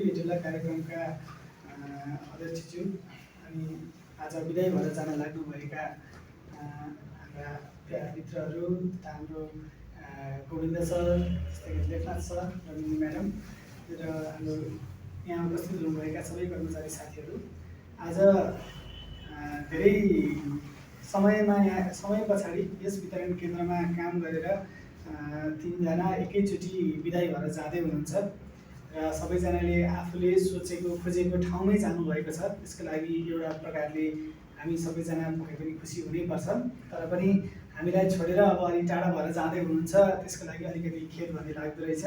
भेटुला कार्यक्रमका अध्यक्षज्यू अनि आज विदाई भएर जान लाग्नुभएका हाम्रा प्यारा मित्रहरू तथा हाम्रो गोविन्द सर, त्यस्तै गरी लेखनाथ सर, रमिनी म्याडम र हाम्रो यहाँ उपस्थित हुनुभएका सबै कर्मचारी साथीहरू, आज धेरै समय पछाडि यस वितरण केन्द्रमा काम गरेर तीनजना एकैचोटि विदाई भएर जाँदै हुनुहुन्छ र सबैजनाले आफूले सोचेको खोजेको ठाउँमै जानुभएको छ। त्यसको लागि एउटा प्रकारले हामी सबैजना पक्कै पनि खुसी हुनैपर्छ, तर पनि हामीलाई छोडेर अब अलि टाढा भएर जाँदै हुनुहुन्छ, त्यसको लागि अलिकति खेद भन्ने लाग्दो रहेछ।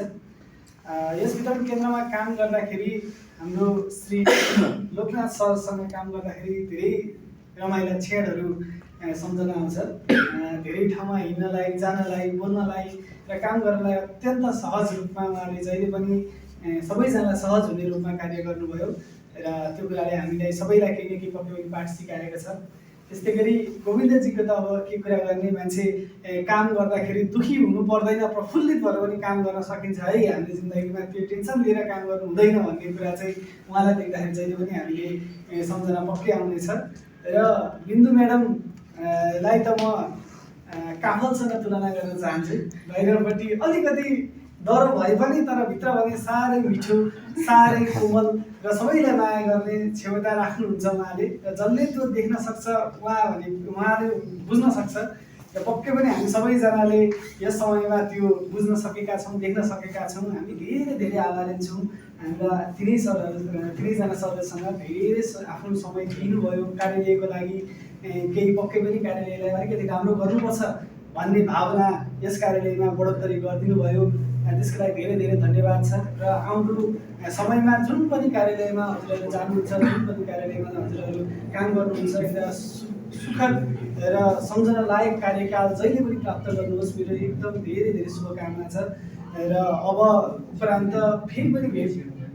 यस वितरण केन्द्रमा काम गर्दाखेरि हाम्रो श्री लोकनाथ सरसँग काम गर्दाखेरि धेरै रमाइला क्षणहरू सम्झना आउँछ। धेरै ठाउँमा हिँड्नलाई, जानलाई, बोल्नलाई र काम गर्नलाई अत्यन्त सहज रूपमा उहाँले जहिले पनि सबैजना सहज हुने रूपमा कार्य गर्नुभयो र त्यो कुराले हामीलाई सबैलाई केही न केही पक्कै पनि पाठ सिकाएको छ। त्यस्तै गरी गोविन्दजीको त अब के कुरा गर्ने, मान्छे काम गर्दाखेरि दुखी हुनु पर्दैन, प्रफुल्लित भएर पनि काम गर्न सकिन्छ है। हामीले जिन्दगीमा त्यो टेन्सन लिएर काम गर्नु हुँदैन भन्ने कुरा चाहिँ उहाँलाई देख्दाखेरि जहिले पनि हामीले सम्झना पक्कै आउनेछ। र बिन्दु म्याडमलाई त म काफलसँग तुलना गर्न चाहन्छु। बाहिरपट्टि अलिकति डर भए पनि तर भित्र भने साह्रै मिठो, साह्रै कोमल र सबैलाई माया गर्ने क्षमता राख्नुहुन्छ उहाँले र जसले त्यो देख्न सक्छ उहाँले बुझ्न सक्छ र पक्कै पनि हामी सबैजनाले यस समयमा त्यो बुझ्न सकेका छौँ, देख्न सकेका छौँ। हामी धेरै धेरै आभारी छौँ। हाम्रा तिनैजना सरहरूसँग धेरै आफ्नो समय दिनुभयो कार्यालयको लागि। केही पक्कै पनि कार्यालयलाई अलिकति राम्रो गर्नुपर्छ भन्ने भावना यस कार्यालयमा बढोत्तरी गरिदिनु भयो। त्यसको लागि धेरै धेरै धन्यवाद छ। र आउँदो समयमा जुन पनि कार्यालयमा हजुरहरू जानुहुन्छ, जुन पनि कार्यालयमा हजुरहरू काम गर्नुहुन्छ, एउटा सुखद र सम्झना लायक कार्यकाल जहिले पनि प्राप्त गर्नुहोस्। मेरो एकदम धेरै धेरै शुभकामना छ। र अब उपरान्त फेरि पनि भेट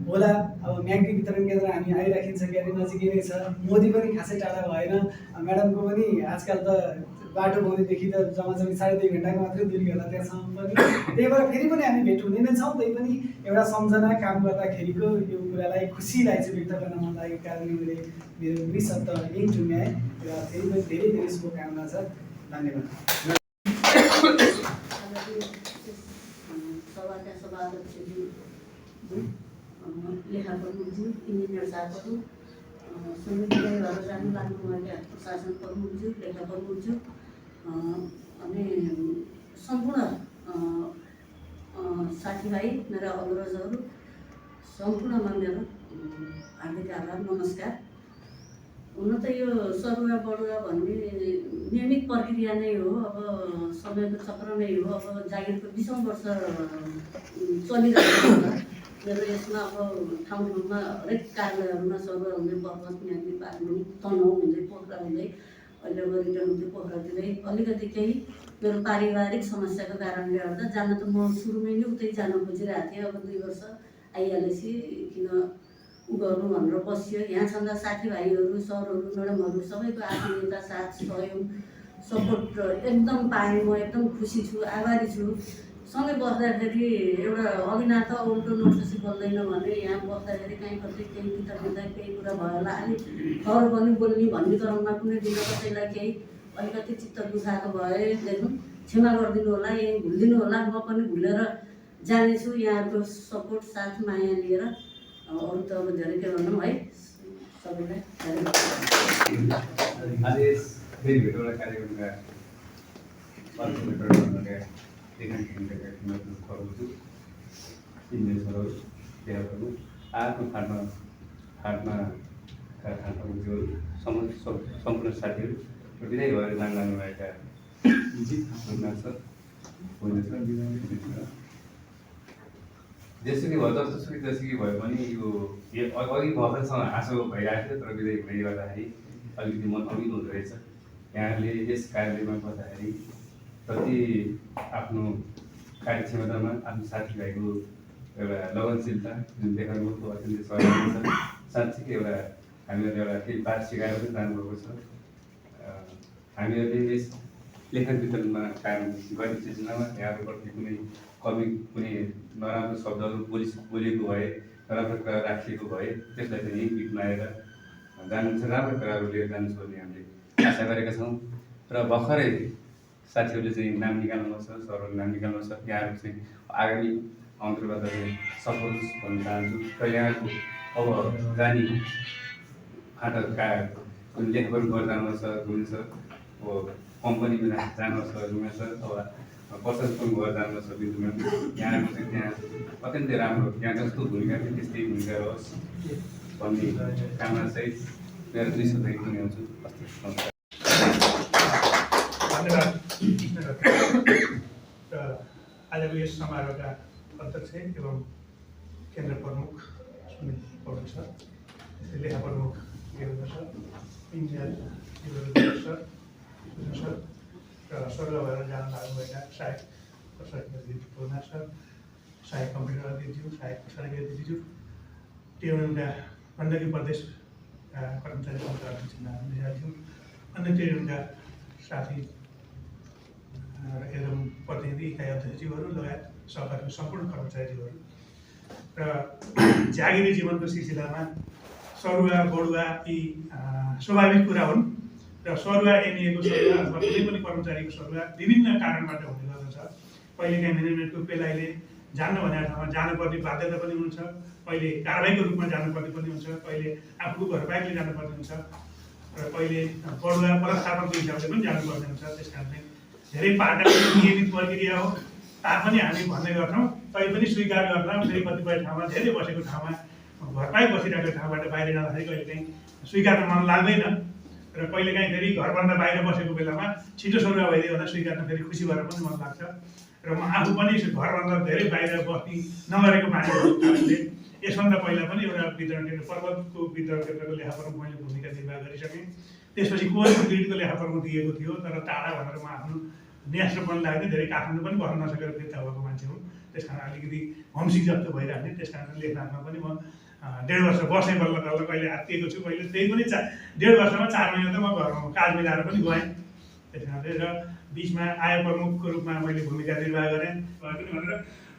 होला। अब म्याग्दी वितरण केन्द्र हामी आइराखिन्छ कि अलिक नजिकै नै छ। मोदी पनि खासै टाढा भएन, म्याडमको पनि आजकल त बाटो बनाउनेदेखि त जम्मा 2.5 घन्टाको मात्रै दुरी होला त्यहाँसम्म पनि। त्यही भएर फेरि पनि हामी भेट हुने नै छौँ। त्यही पनि एउटा सम्झना काम गर्दाखेरिको यो कुरालाई, खुसीलाई चाहिँ व्यक्त गर्न मन लागेको कारणले मैले मेरो 2 शब्द यहीँ टुङ्ग्याएँ र फेरि पनि धेरै धेरै शुभकामना छ। धन्यवाद। लेखा प्रमुखज्यू, इन्जिनियर साहबहरू, समितिलाई भएर जानु लाग्नुभएका प्रशासन प्रमुखज्यू, लेखा प्रमुखज्यू अनि सम्पूर्ण साथीभाइ, मेरा अनुरोधहरू, सम्पूर्णमा मेरो हार्दिक आभार, नमस्कार। हुन त यो सरुवा बढुवा भन्ने नियमित प्रक्रिया नै हो। अब समयको चक्र नै हो। अब जागिरको 20औं वर्ष चलिरहेको छ मेरो। यसमा अब ठाउँ ठाउँमा हरेक कार्यालयहरूमा सरुवा हुँदै पर्वत, म्याग्दी, बागलुङ, तनहुँ हुँदै, पोखरा हुँदै, अहिले अब रिटर्न हुँदै पोखरातिरै अलिकति केही मेरो पारिवारिक समस्याको कारणले गर्दा जान त म सुरुमै नै उतै जान खोजिरहेको थिएँ। अब 2 वर्ष आइहालेपछि किन गर्नु भनेर बसियो। यहाँ छँदा साथीभाइहरू, सरहरू, म्याडमहरू सबैको आत्मीयता, साथ, सहयोग, सपोर्ट एकदम पाएँ। म एकदम खुसी छु, आभारी छु। सँगै बस्दाखेरि एउटा अघिना त उल्टो नोट्ससी बोल्दैन भने यहाँ बस्दाखेरि कहीँ कतै केही कृतज्ञता केही कुरा भयो होला, अलिक खबर पनि बोल्ने भन्ने क्रममा कुनै दिन कसैलाई केही अलिकति चित्त दुखाएको भएदेखि क्षमा गरिदिनु होला, यही भुलिदिनु होला। म पनि भुलेर जानेछु यहाँहरूको सपोर्ट, साथ, माया लिएर। अरू त अब धेरै के भनौँ है। सबैलाई आफ्नो सम्पूर्ण साथीहरू विदाई भएर जान लाग्नुभएका जेसुकै भयो, जसुकै भयो पनि यो अघि भर्खरसँग हाँसो भइरहेको थियो, तर विदाई भइरहँदाखेरि अलिकति मन अमिलो हुँदो रहेछ। यहाँले यस कार्यालयमा बस्दाखेरि प्रति आफ्नो कार्यक्षमतामा आफ्नो साथीभाइको एउटा लगनशीलता जुन देखाउनुभएको अत्यन्तै सराहनीय छ। साँच्चीकै एउटा हामीहरूले एउटा केही पाठ सिकाएर पनि जानुभएको छ। हामीहरूले यस लेखन वितरणमा काम गर्ने सिलसिलामा यहाँहरूप्रति कुनै कमी, कुनै नराम्रो शब्दहरू बोलेको भए राम्रो कुरा राखिएको भए त्यसलाई चाहिँ यही गीतमा आएर जानुहुन्छ, राम्रो कुराहरू लिएर जानुहोस् भन्ने हामीले आशा गरेका छौँ। र भर्खरै साथीहरूले चाहिँ नाम निकाल्नु छ, सरहरूले नाम निकाल्नु छ, यहाँहरू चाहिँ आगामी अन्तर्गत चाहिँ सफल होस् भन्न चाहन्छु। र यहाँको अब जाने फाँटका लेखहरू गरेर जानुपर्छ, घुम्छ, अब कम्पनीमा जानुपर्छ, घुमेछ, अब पसल पनि गरेर जानुपर्छ बिन्दुमा। यहाँको चाहिँ त्यहाँ अत्यन्तै राम्रो, यहाँ जस्तो भूमिका थियो त्यस्तै भूमिका रहोस् भन्ने कामना सहित मेरो 2 शब्द पनि आउँछु। नमस्कार। धन्यवाद र आजको यस समारोहका अध्यक्ष एवं केन्द्र प्रमुख सुनिल पौडेल सर, त्यसै लेखा प्रमुख Devendra sir, engineer Devendra sir, Sujan sir र स्वर्ग भएर जान लाग्नुभएका सहायक प्रशासनिक पूर्णा सर, सहायक कम्प्युटर अधिज्यू, सहायक प्रशासनिक अधिज्यू, टेउनका गण्डकी प्रदेश कर्मचारी सङ्घका अध्यक्ष नारायणज्यू, अन्य टेउनका साथी एवं प्रतिनिधि इकाइ अध्यक्षज्यूहरू लगायत सहकारीको सम्पूर्ण कर्मचारीज्यूहरू र जागिरी जीवनको सिलसिलामा सरुवा बढुवा यी स्वाभाविक कुरा हुन् र सरुवा एनिएको सरुवा अथवा कुनै पनि कर्मचारीको सरुवा विभिन्न कारणबाट हुने गर्दछ। कहिलेकाहीँ म्यानेजमेन्टको पेलाइले जान्न भनेको ठाउँमा जानुपर्ने बाध्यता पनि हुन्छ, कहिले कारबाहीको रूपमा जानुपर्ने पनि हुन्छ, कहिले आफूको घरबाहिरले जानुपर्ने हुन्छ र कहिले बढुवा व्यवस्थापनको हिसाबले पनि जानुपर्ने हुन्छ। त्यस कारण चाहिँ धेरै पाटाको नियमित प्रक्रिया हो तापनि हामी भन्ने गर्छौँ, तैपनि स्वीकार गर्न फेरि कतिपय ठाउँमा धेरै बसेको ठाउँमा घरमै बसिरहेको ठाउँबाट बाहिर जाँदाखेरि कहिलेकाहीँ स्वीकार्न मन लाग्दैन र कहिलेकाहीँ फेरि घरभन्दा बाहिर बसेको बेलामा छिटो सरुवा भइदियो भने स्वीकार्न फेरि खुसी भएर पनि मन लाग्छ र म आफू पनि घरभन्दा धेरै बाहिर बस्ने नगरेको मान्छेको कारणले यसभन्दा पहिला पनि एउटा वितरण केन्द्र पर्वतको वितरण केन्द्रको लेखा प्रमुख मैले भूमिका निर्वाह गरिसकेँ। त्यसपछि कोरको ग्रिडको लेखा प्रमुख दिएको थियो, तर टाढा भनेर म आफ्नो न्यास्रोपन लाग्ने धेरै काठमाडौँ पनि बस्न नसकेर फिर्ता भएको मान्छे हुँ। त्यस कारण अलिकति होमसिक जस्तो भइरहने, त्यस कारण लेखनाथमा पनि म 1.5 वर्ष बसेँ, बल्ल बल्ल कहिले आत्तिएको छु, कहिले त्यही पनि 1.5 वर्षमा 4 महिना त म घरमा काज मिलाएर पनि गएँ। त्यस कारणले र बिचमा आय प्रमुखको रूपमा मैले भूमिका निर्वाह गरेँ भनेर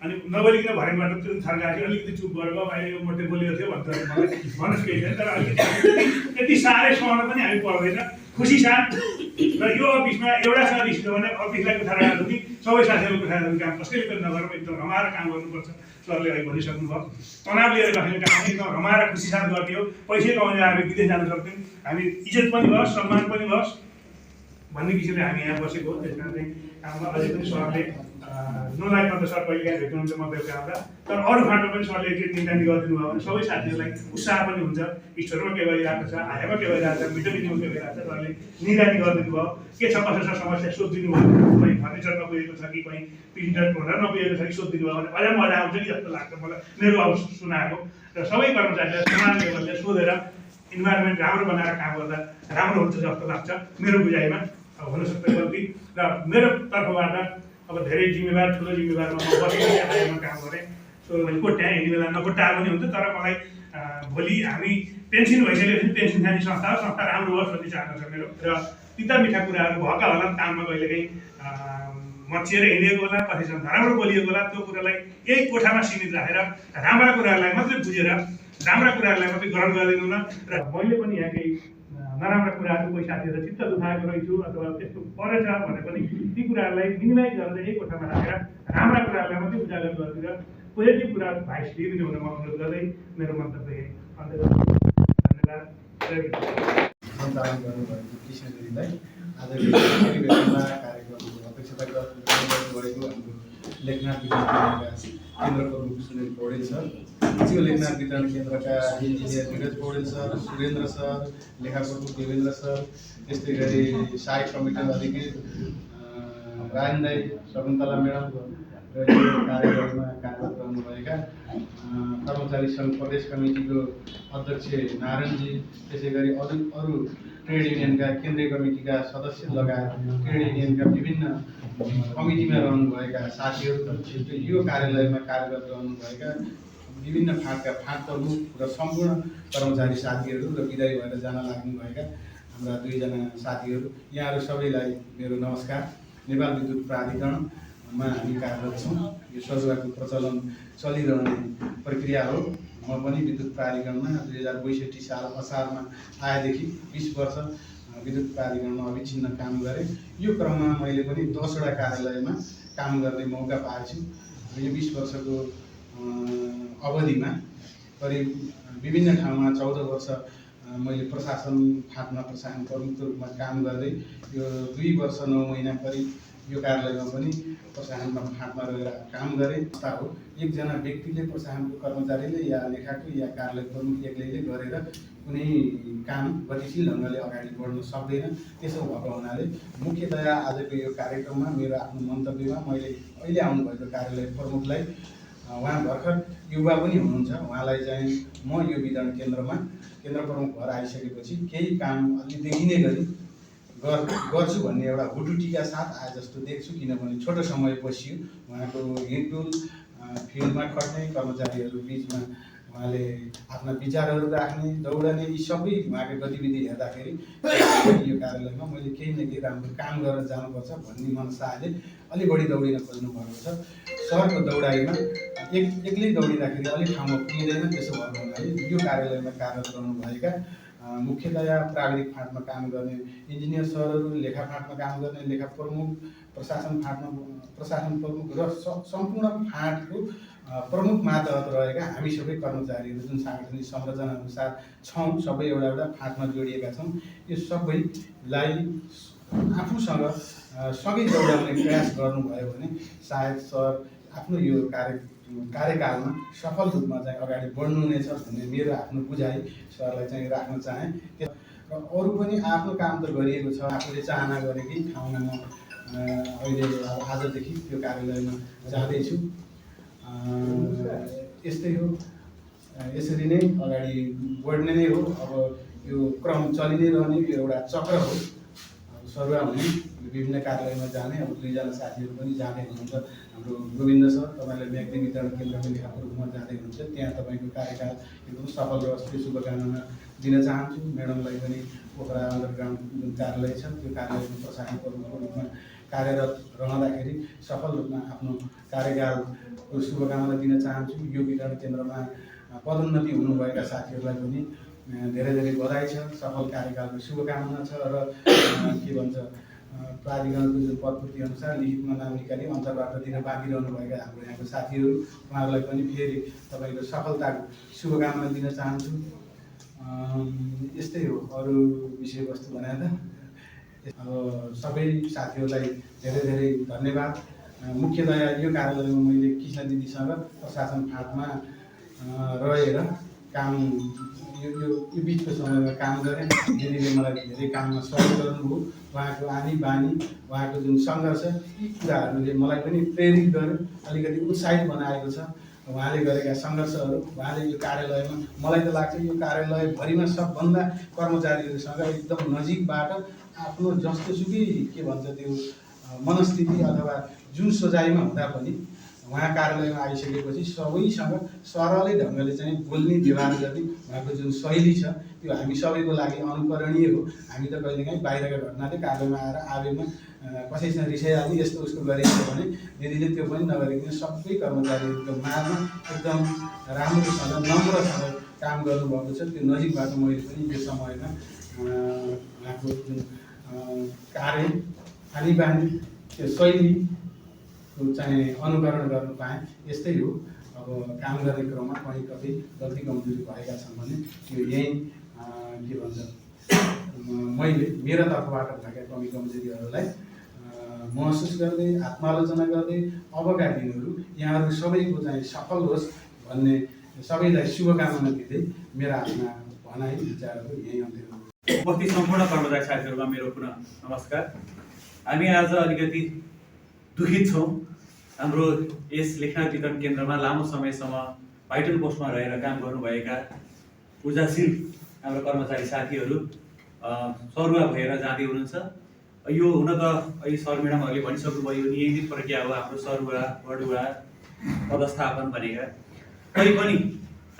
अनि नबोलिकन भरेबाट थर्काएको अलिकति चुप गरेर अहिले यो मोटे बोलेको थियो भन्दा मलाई भन्नुहोस् केही छैन, तर अलिकति यति साह्रै सहन पनि हामी पर्दैन, खुसी साथ। र यो अफिसमा एउटा छ रिस भने अफिसलाई कुठारा कि सबै साथीहरू कुठारा काम कसैले पनि नगरौँ, एकदम रमाएर काम गर्नुपर्छ। सरले अहिले भनिसक्नुभयो, तनाव लिएर गर्ने काम एकदम रमाएर खुसी साथ गर्ने हो। पैसै कमाउने हामी विदेश जान सक्छौँ, हामी इज्जत पनि होस्, सम्मान पनि होस् भन्ने किसिमले हामी यहाँ बसेको हो। त्यस कारण चाहिँ काममा अझै पनि सरले नलाग्न त सर कहिलेकाहीँ भेट्नुहुन्छ म बेलुका आउँदा, तर अरू फाटो पनि सरले एकचोटि निगरानी गरिदिनु भयो भने सबै साथीहरूलाई उत्साह पनि हुन्छ, स्टोरमा के भइरहेको छ, आयामा के भइरहेको छ, मिठो मिठोमा के भइरहेको छ, सरले निगरानी गरिदिनु भयो। के छ कसो छ समस्या सोधिदिनु भयो, कहीँ फर्निचर नपुगेको छ कि कहीँ प्रिन्टर हुँदा नपुगेको छ कि सोधिदिनु भयो भने अझ मजा आउँछ कि जस्तो लाग्छ मलाई, मेरो अब सुनाएको। र सबै कर्मचारीलाई समान लेभलले सोधेर इन्भाइरोमेन्ट राम्रो बनाएर काम गर्दा राम्रो हुन्छ जस्तो लाग्छ मेरो बुझाइमा। हुनसक्छ गल्ती र मेरो तर्फबाट अब धेरै जिम्मेवार ठुलो जिम्मेवारमा म बसेर आयोमा काम गरेँ। सो मैले कोट्याएँ, यति बेला नकोट्याए पनि हुन्छ, तर मलाई भोलि हामी पेन्सन भइसकेपछि पेन्सन खाने संस्था हो, संस्था राम्रो होस् भन्ने चाहना छ मेरो। र तिता मिठा कुराहरू भएका होला काममा कहिलेकाहीँ मचिएर हिँडेको होला, कसैसँग नराम्रो बोलिएको होला, त्यो कुरालाई यही कोठामा सीमित राखेर राम्रा कुराहरूलाई मात्रै बुझेर राम्रा कुराहरूलाई मात्रै ग्रहण गरिदिनु न। र मैले पनि यहाँ केही नराम्रा कुराहरू कोही साथीहरू चित्त दुखाएको रहेछु अथवा त्यस्तो परेछ भने पनि ती कुराहरूलाई मिनिमाइज गरेर यही कोठामा राखेर राम्रा कुराहरूलाई मात्रै उजागर गरिदिएर पोजिटिभ कुरा भाइस लिनु हुन म अनुरोध गर्दै मेरो मन्तव्य अन्त धन्यवाद। सञ्चालन गर्नुभएको कृष्णगिरीलाई आजको कार्यक्रमको अध्यक्षता गरेको हाम्रो लेखनाथ वितरण केन्द्रका केन्द्र प्रमुख सुनिल पौडेल सर, जो लेखनाथ वितरण केन्द्रका engineer Neeraj Paudel sir, Surendra sir, लेखा प्रमुख देवेन्द्र सर, त्यस्तै गरी सहायक कमिटी अधिकृत रायन दाई, शकुन्तला म्याडम र यो कार्यक्रममा कार्यरत रहनुभएका कर्मचारी सङ्घ प्रदेश कमिटीको अध्यक्ष नारायणजी, त्यसै गरी अरू ट्रेड युनियनका केन्द्रीय कमिटीका सदस्य लगायत ट्रेड युनियनका विभिन्न कमिटीमा रहनुभएका साथीहरू, यो कार्यालयमा कार्यरत रहनुभएका विभिन्न फाँटका फाँट प्रमुख र सम्पूर्ण कर्मचारी साथीहरू र विदाई भएर जान लाग्नुभएका हाम्रा 2 जना साथीहरू, यहाँहरू सबैलाई मेरो नमस्कार। नेपाल विद्युत प्राधिकरणमा हामी कार्यरत छौँ। यो सरुवाको प्रचलन चलिरहने प्रक्रिया हो। म पनि विद्युत प्राधिकरणमा 2062 साल असारमा आएदेखि 20 वर्ष विद्युत प्राधिकरणमा अविच्छिन्न काम गरेँ। यो क्रममा मैले पनि 10वटा कार्यालयमा काम गर्ने मौका पाएछु। यो 20 वर्षको अवधिमा करिब विभिन्न ठाउँमा 14 वर्ष मैले प्रशासन फाँटमा प्रशासन प्रमुखको रूपमा काम गर्दै यो 2 वर्ष 9 महिना करिब यो कार्यालयमा पनि प्रशासनमा फाँटमा रहेर काम गरेँ। हो एकजना व्यक्तिले प्रशासनको कर्मचारीले या लेखाको या कार्यालय प्रमुख एक्लैले गरेर कुनै काम गतिशील ढङ्गले अगाडि बढ्न सक्दैन। त्यसो भएको हुनाले मुख्यतया आजको यो कार्यक्रममा मेरो आफ्नो मन्तव्यमा मैले अहिले आउनुभएको कार्यालय प्रमुखलाई उहाँ भर्खर युवा पनि हुनुहुन्छ, उहाँलाई चाहिँ म यो वितरण केन्द्रमा केन्द्र प्रमुख भएर आइसकेपछि केही काम अलि देखिने गरी गर्छु भन्ने एउटा हुटुटीका साथ आए जस्तो देख्छु। किनभने छोटो समय बसियो, उहाँको हिँडडुल फिल्डमा खट्ने कर्मचारीहरू बिचमा उहाँले आफ्ना विचारहरू राख्ने दौडने यी सबै उहाँको गतिविधि हेर्दाखेरि यो कार्यालयमा मैले केही न केही राम्रो काम गरेर जानुपर्छ भन्ने मनसाले अलि बढी दौडिन खोज्नु भएको छ। सहरको दौडाइमा एक्लै दौडिँदाखेरि अलिक ठाउँमा पुगिँदैन। त्यसो भएको हुनाले यो कार्यालयमा कार्यरत रहनुभएका मुख्यतया प्राविधिक फाँटमा काम गर्ने इन्जिनियर सरहरू, लेखा फाँटमा काम गर्ने लेखा प्रमुख, प्रशासन फाँटमा प्रशासन प्रमुख र सम्पूर्ण फाँटको प्रमुख मातहत रहेका हामी सबै कर्मचारीहरू जुन साङ्गठनिक संरचना अनुसार छौँ, सबै एउटा फाँटमा जोडिएका छौँ। यो सबैलाई आफूसँग सँगै दौडाउने प्रयास गर्नुभयो भने सायद सर आफ्नो यो कार्यकालमा सफल रूपमा चाहिँ अगाडि बढ्नु हुनेछ भन्ने मेरो आफ्नो बुझाइ सरलाई चाहिँ राख्न चाहेँ। र अरू पनि आफ्नो काम त गरिएको छ, आफूले चाहना गरेकै ठाउँमा म अहिले आजदेखि त्यो कार्यालयमा जाँदैछु। यस्तै हो, यसरी नै अगाडि बढ्ने नै हो। अब यो क्रम चलि नै रहने यो एउटा चक्र हो। सरुवा हुने विभिन्न कार्यालयमा जाने अब 2जना साथीहरू पनि जाँदै हुनुहुन्छ। हाम्रो गोविन्द सर तपाईँलाई म्याग्दी वितरण केन्द्रको लेखाको रूपमा जाँदै हुनुहुन्छ, त्यहाँ तपाईँको कार्यकाल एकदम सफल रहोस् त्यो शुभकामना दिन चाहन्छु। म्याडमलाई पनि पोखरा अण्डरग्राउन्ड जुन कार्यालय छ त्यो कार्यालयको प्रशासन प्रमुखको रूपमा कार्यरत रहँदाखेरि सफल रूपमा आफ्नो कार्यकालको शुभकामना दिन चाहन्छु। यो वितरण केन्द्रमा पदोन्नति हुनुभएका साथीहरूलाई पनि धेरै धेरै बधाई छ, सफल कार्यकालको शुभकामना छ। र के भन्छ प्राधिकरणको जुन पदपूर्ति अनुसार लिखितमा नाम निकाली अन्तर्बाट दिन बाँकी रहनुभएका हाम्रो यहाँको साथीहरू उहाँहरूलाई पनि फेरि तपाईँको सफलताको शुभकामना दिन चाहन्छु। यस्तै हो, अरू विषयवस्तु भने त अब सबै साथीहरूलाई धेरै धेरै धन्यवाद। मुख्यतया यो कार्यालयमा मैले कृष्ण दिदीसँग प्रशासन फाँटमा रहेर काम यो बिचको समयमा काम गरेँ। दिदीले मलाई धेरै काममा सहयोग गर्नुभयो। उहाँको आनी बानी, उहाँको जुन सङ्घर्ष, यी कुराहरूले मलाई पनि प्रेरित गर्यो, अलिकति उत्साहित बनाएको छ। उहाँले गरेका सङ्घर्षहरू, उहाँले यो कार्यालयमा मलाई त लाग्छ यो कार्यालयभरिमा सबभन्दा कर्मचारीहरूसँग एकदम नजिकबाट आफ्नो जस्तोसुकै के भन्छ त्यो मनस्थिति अथवा जुन सोचाइमा हुँदा पनि उहाँ कार्यालयमा आइसकेपछि सबैसँग सरलै ढङ्गले चाहिँ बोल्ने व्यवहार गर्ने उहाँको जुन शैली छ त्यो हामी सबैको लागि अनुकरणीय हो। हामी त कहिलेकाहीँ बाहिरका घटनाले कार्यालयमा आएर आवेगमा कसैसँग रिसाइहाल्ने यस्तो उसको गरिन्छ भने दिदीले त्यो पनि नगरिकन सबै कर्मचारीहरूको माझमा एकदम राम्रोसँग नम्रसँग काम गर्नुभएको छ। त्यो नजिकबाट मैले पनि यो समयमा उहाँको जुन कार्य खानी बानी त्यो शैलीको चाहिँ अनुकरण गर्न पाएँ। यस्तै हो, अब काम गर्ने क्रममा कहीँ कतै गल्ती कमजोरी भएका छन् भने त्यो यहीँ के भन्छ मैले मेरो तर्फबाट भएका कमी कमजोरीहरूलाई महसुस गर्दै आत्मालोचना गर्दै अबका दिनहरू यहाँहरू सबैको चाहिँ सफल होस् भन्ने सबैलाई शुभकामना दिँदै मेरा आफ्ना भनाइ विचारहरू यहीँ अन्त्य हो। उपस्थित सम्पूर्ण कर्मचारी साथीहरूमा मेरो पुनः नमस्कार। हामी आज अलिकति दुखित छौँ। हाम्रो यस लेखनाथ वितरण केन्द्रमा लामो समयसम्म भाइटल पोस्टमा रहेर काम गर्नुभएका ऊर्जाशील हाम्रो कर्मचारी साथीहरू सरुवा भएर जाँदै हुनुहुन्छ। यो हुन त अहिले सर म्याडमहरूले भनिसक्नुभयो, यो नियमित प्रक्रिया हो हाम्रो सरुवा बढुवा पदस्थापन भनेका। तैपनि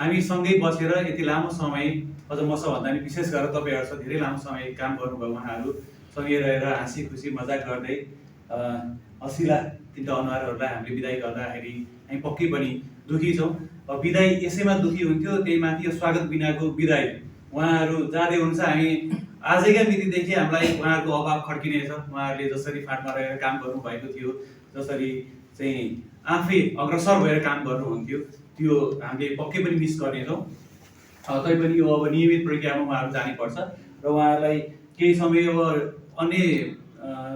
हामी सँगै बसेर यति लामो समय, अझ मसभन्दा पनि विशेष गरेर तपाईँहरूसँग धेरै लामो समय काम गर्नुभयो। उहाँहरू सँगै रहेर हाँसी खुसी मजाक गर्दै हँसिला तिनवटा अनुहारहरूलाई हामीले बिदाई गर्दाखेरि हामी पक्कै पनि दुःखी छौँ। विदाई यसैमा दुःखी हुन्थ्यो, त्यही माथि यो स्वागत बिनाको विदाई उहाँहरू जाँदै हुन्छ। हामी आजैका मितिदेखि हामीलाई उहाँहरूको अभाव खड्किनेछ। उहाँहरूले जसरी फाँटमा रहेर काम गर्नुभएको थियो, जसरी चाहिँ आफै अग्रसर भएर काम गर्नुहुन्थ्यो, त्यो हामीले पक्कै पनि मिस गर्नेछौँ। तैपनि यो अब नियमित प्रक्रियामा उहाँहरू जानुपर्छ र उहाँहरूलाई केही समय अब अन्य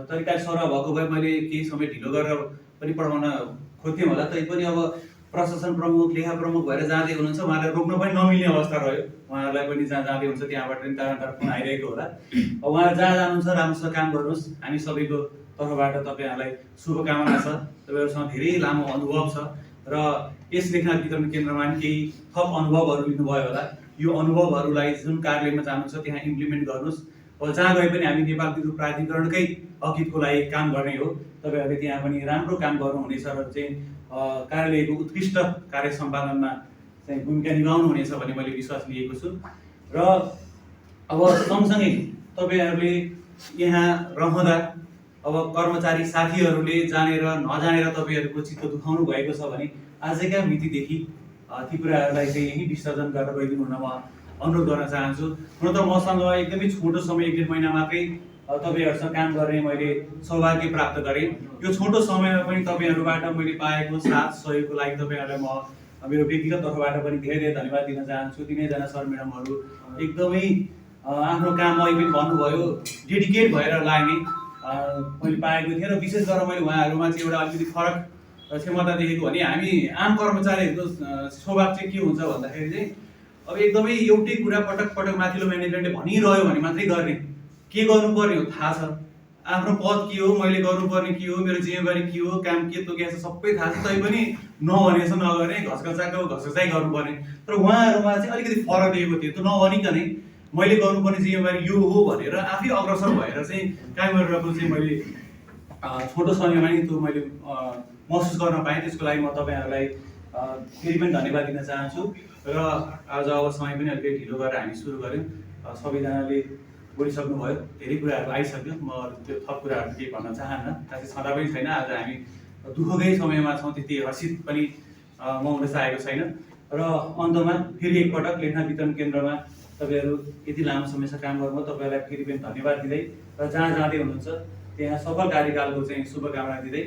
तरिकाले सरुवा भएको भए मैले केही समय ढिलो गरेर पनि पढाउन खोज्थेँ होला। तैपनि अब प्रशासन प्रमुख, लेखा प्रमुख भएर जाँदै हुनुहुन्छ, उहाँलाई रोक्न पनि नमिल्ने अवस्था रह्यो। उहाँहरूलाई पनि जहाँ जाँदै हुन्छ त्यहाँबाट पनि तारान्तार फोन आइरहेको होला। उहाँहरू जहाँ जानुहुन्छ राम्रोसँग काम गर्नुहोस्। हामी सबैको तर्फबाट तपाईँहरूलाई शुभकामना छ। तपाईँहरूसँग धेरै लामो अनुभव छ र यस लेखनाथ वितरण केन्द्रमा पनि केही थप अनुभवहरू लिनुभयो होला। यो अनुभवहरूलाई जुन कार्यालयमा जानुहुन्छ त्यहाँ इम्प्लिमेन्ट गर्नुहोस्। अब जहाँ गए पनि हामी नेपाल विद्युत प्राधिकरणकै अघिको लागि काम गर्ने हो। तपाईँहरूले त्यहाँ पनि राम्रो काम गर्नुहुनेछ र चाहिँ कार्यालयको उत्कृष्ट कार्य सम्पादनमा चाहिँ भूमिका निभाउनुहुनेछ भन्ने मैले विश्वास लिएको छु। र अब सँगसँगै तपाईँहरूले यहाँ रहँदा अब कर्मचारी साथीहरूले जानेर नजानेर तपाईँहरूको चित्त दुखाउनु भएको छ भने आजैका मितिदेखि ती कुराहरूलाई चाहिँ यही विसर्जन गरेर गइदिनु हुन म अनुरोध गर्न चाहन्छु। हुन त मसँग एकदमै छोटो समय 1.5 महिना मात्रै तपाईँहरूसँग काम गर्ने मैले सौभाग्य प्राप्त गरेँ। यो छोटो समयमा पनि तपाईँहरूबाट मैले पाएको साथ सहयोगको लागि तपाईँहरूलाई म मेरो व्यक्तिगत तर्फबाट पनि धेरै धेरै धन्यवाद दिन चाहन्छु। तिनैजना सर म्याडमहरू एकदमै आफ्नो काममा अहिले पनि भन्नुभयो डेडिकेट भएर लाग्ने मैले पाएको थिएँ र विशेष गरेर मैले उहाँहरूमा चाहिँ एउटा अलिकति फरक क्षमता देखेको भने हामी आम कर्मचारीहरूको स्वभाव चाहिँ के हुन्छ भन्दाखेरि चाहिँ अब एकदमै एउटै कुरा पटक पटक माथिल्लो म्यानेजमेन्टले भनिरह्यो भने मात्रै गर्ने। के गर्नुपर्ने हो थाहा छ, आफ्नो पद के हो, मैले गर्नुपर्ने के हो, मेरो जिम्मेवारी के हो, काम के तोकेको छ सबै थाहा छ। तैपनि नभने जस्तो नगर्ने, घसघसाइ गर्नुपर्ने। तर उहाँहरूमा चाहिँ अलिकति फरक दिएको थियो। त्यो नभनिकनै मैले गर्नुपर्ने जिम्मेवारी यो हो भनेर आफै अग्रसर भएर चाहिँ काम गरिरहेको चाहिँ मैले छोटो समयमा नै त्यो मैले महसुस गर्न पाएँ। त्यसको लागि म तपाईँहरूलाई फेरि पनि धन्यवाद दिन चाहन्छु। र आज अब समय पनि अलिकति ढिलो गरेर हामी सुरु गऱ्यौँ। सबैजनाले बोलिसक्नुभयो, धेरै कुराहरू आइसक्यो। म त्यो थप कुराहरू केही भन्न चाहन्न, ताकि छँदा पनि छैन। आज हामी दुःखकै समयमा छौँ, त्यति हर्षित पनि म हुन चाहेको छैन। र अन्तमा फेरि एकपटक लेखनाथ वितरण केन्द्रमा तपाईँहरू यति लामो समयसम्म काम गर्नुभयो, तपाईँहरूलाई फेरि पनि धन्यवाद दिँदै र जहाँ जाँदै हुनुहुन्छ त्यहाँ सफल कार्यकालको चाहिँ शुभकामना दिँदै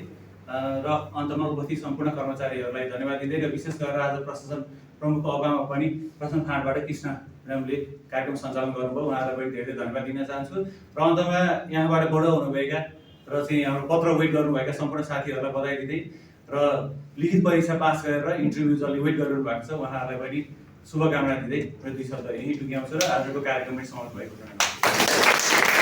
र अन्तमा उपस्थित सम्पूर्ण कर्मचारीहरूलाई धन्यवाद दिँदै र विशेष गरेर आज प्रशासन प्रमुखको अभावमा पनि प्रशासन फाँटबाट कृष्ण म्याडमले कार्यक्रम सञ्चालन गर्नुभयो, उहाँहरूलाई पनि धेरै धेरै धन्यवाद दिन चाहन्छु। र अन्तमा यहाँबाट बडो हुनुभएका र चाहिँ हाम्रो पत्र वेट गर्नुभएका सम्पूर्ण साथीहरूलाई बधाई दिँदै र लिखित परीक्षा पास गरेर इन्टरभ्यू जसले वेट गरिरहनु भएको छ उहाँहरूलाई पनि शुभकामना दिँदै र 2 शब्द यही टुङ्ग्याउँछु र आजको कार्यक्रम समाप्त भएको छ।